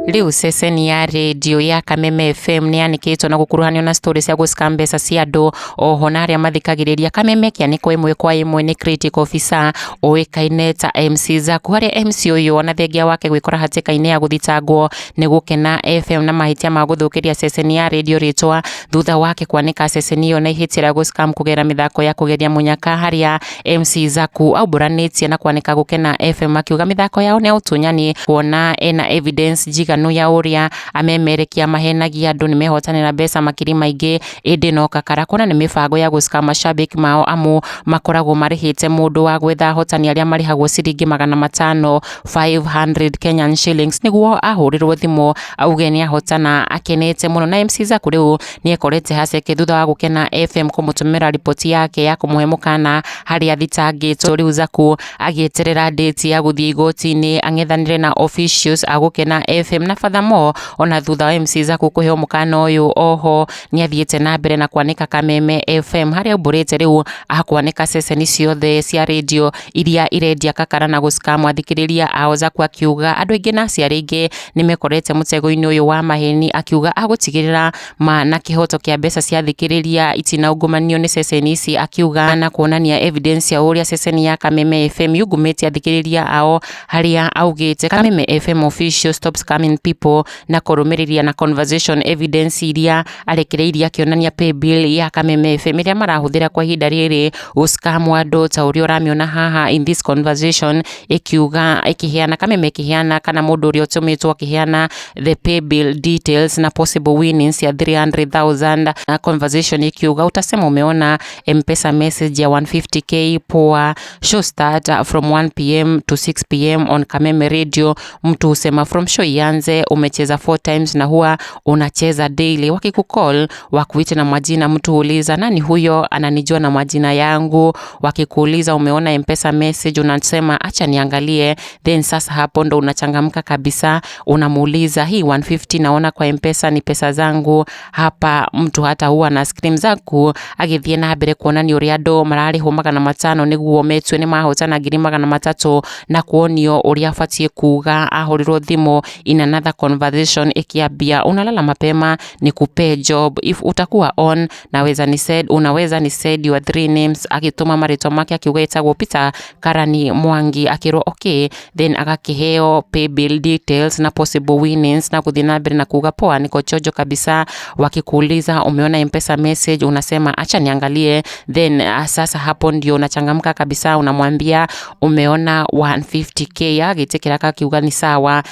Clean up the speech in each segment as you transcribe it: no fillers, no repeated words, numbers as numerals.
Rĩu ceceni ya rĩndiũ ya Kameme FM nĩ yanĩkĩtwo na gũkuruhanio na story cia gũcika mbeca cia andũ oho na arĩa mathikagĩrĩria Kameme kĩanĩkwo ĩmwe kwa ĩmwe nĩ critic officer ũĩkaine ta MC Zaku, harĩa MC ũyũ ona thengia wake gwĩkora hatĩka-inĩ ya gũthitangwo nĩ Gũkena FM na mahĩtia ma gũthũkĩria ceceni ya rĩndiũ rĩtwa thutha wake kwanĩka ceceni ĩyo na ihĩtia rĩa gũscam kũgerera mĩthako ya kũgeria mũnyaka, harĩa MC Zaku aumbũranĩtie na kwanĩka Gũkena FM akiuga mĩthako yao nĩ ya ũtunyani, kuona ena evidence njiganu ya ũrĩa amemerekia mahenagia andũ nĩmehotanĩra mbeca makiri maingĩ, ĩndĩ no kakara kuona nĩ mĩbango ya gũscam mashabiki mao, amu makoragwo marĩhĩte mũndũ wa gwetha ahotani arĩa marĩhagwo ciringi 500, 500 Kenyan shillings, nĩguo ahũrĩrwo thimũ auge nĩ ahotana akenete mũno. Na MC Zaku rĩu nĩekorete haceke thutha wa Gũkena FM kũmũtũmĩra riboti yake ya kũmũhe mũkana harĩa athitangĩtwo. Rĩu Zaku agĩeterera date ya gũthiĩ igoti-inĩ ang'ethanĩre na officials a Gũkena FM. Na furthermore, ona thutha wa MC Zaku kũheo mũkana ũyũ, oho nĩathiĩte na mbere na kwanĩka Kameme FM, harĩa aumbũrĩte rĩu akwanĩka ceceni ciothe cia rĩndiũ iria irendia kakara na gũscam athikĩrĩria ao. Zaku akiuga andũ aingĩ na aciari aingĩ nĩmekorete mũtego-inĩ ũyũ wa maheni, akiuga agũtigĩrĩra ma na kĩhoto kĩa mbeca cia athikĩrĩria itinaungumanio nĩ ceceni ici, akiuga na kuonania evidence ya ũrĩa ceceni ya Kameme FM yungumĩtie athikĩrĩria ao, harĩa augĩte Kameme FM official, stop scamming people, na kũrũmĩrĩria na conversation evidence iria arekereirie akĩonania paybill ya Kameme FM ĩrĩa marahũthĩra kwa ihinda rĩrĩ gũscam andũ, ta ũrĩa ũramĩona haha in this conversation, ĩkiuga ĩkĩheana Kameme ĩkĩheana kana mũndũ ũrĩa ũtũmĩtwo akĩheana the paybill details na possible winnings ya 300,000, na conversation ikiuga utasema umeona Mpesa message ya 150K, poa, show start from 1 p.m. to 6 p.m. on Kameme Radio. Mtu husema from show ianze umecheza four times na huwa unacheza daily. Wakikucall wakuite na majina, mtu huuliza, nani huyo ananijua na majina yangu? Wakikuuliza umeona Mpesa message, unasema acha niangalie, then sasa hapo ndo unachangamka kabisa, unamuuliza hii 150 naona kwa Mpesa ni pesa zangu hapa? Mtu hata huwa na screen zaku agĩthiĩ na mbere kuonania ũrĩa andũ mararĩhwo 500 nĩguo metue nĩ mahotana 300,000, na kuonio ũrĩa abatiĩ kuga ahũrĩrwo thimũ in another conversation ikiambia, unalala mapema nikupe job, if utakuwa on naweza ni said, unaweza ni said your three names, agĩtũma marĩtwa make akiuga etagwo Peter Karani Mwangi, akĩrwo okay, then agakĩheo paybill details na possible winnings, na gũthiĩ na mbere na kuga poa, niko chojo kabisa. Wakikuuliza umeona Mpesa message, unasema acha niangalie, then sasa hapo ndio unachangamka kabisa, unamwambia umeona 150K, agĩtĩkĩra akakiuga ni sawa.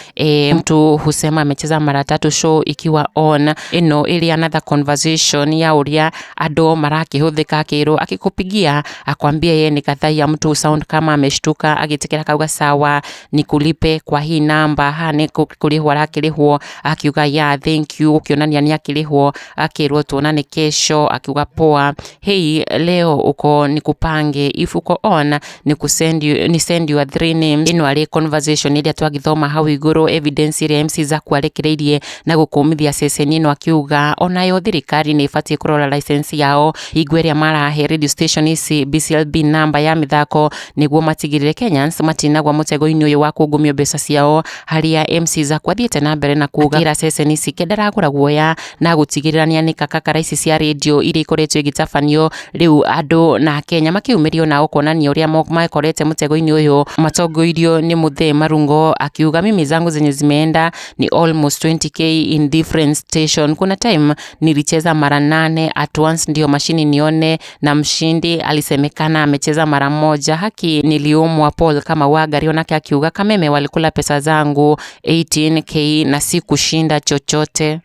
Mtu husema amecheza mara tatu show ikiwa on. Ĩno ĩrĩ another conversation ya ũrĩa andũ marakĩhũthĩka, akĩrwo akikupigia akwambia yeye ni Kathaiya, mtu sound kama ameshtuka, agĩtĩkĩra akauga sawa, nikulipe kwa hii namba. Haha nĩ kũrĩhwo arakĩrĩhwo, akiuga yeah, thank you, ũkĩonania nĩ akĩrĩhwo, akĩrwo tuonane kesho, akiuga poa, hey, leo uko nikupange, if uko on nikusend you, ni send your three names. Ĩno arĩ conversation ĩrĩa twagĩthoma hau igũrũ, evidence ĩrĩa MC Zaku arekereirie na gũkũmithia ceceni ĩno, akiuga onayo thirikari nĩ ĩbatiĩ kũrora license yao hingo ĩrĩa marahe radio station ici BCLB namba ya mĩthako, nĩguo matigĩrĩre Kenyans matinagwa mũtego-inĩ ũyũ wa kungumio mbeca ciao, harĩa MC Zaku athiĩte na mbere na kuga akĩra ceceni ici ndaragũra guoya na gũtigĩrĩra nĩanĩka kakara ici cia rĩndiũ iria ikoretwo igĩtabanio. Rĩu andũ na Kenya makĩumĩrio nao kuonania ũrĩa mekorete mũtego-inĩ ũyũ matongoirio nĩ Muthee Marungo, akiuga mimi zangu zenye zimeenda ni almost 20K in different station. Kuna time nilicheza mara nane at once ndio mashini nione, na mshindi alisemekana amecheza mara moja. Haki niliumwa. Paul kama Wagari onake akiuga Kameme walikula pesa zangu 18K na si kushinda chochote.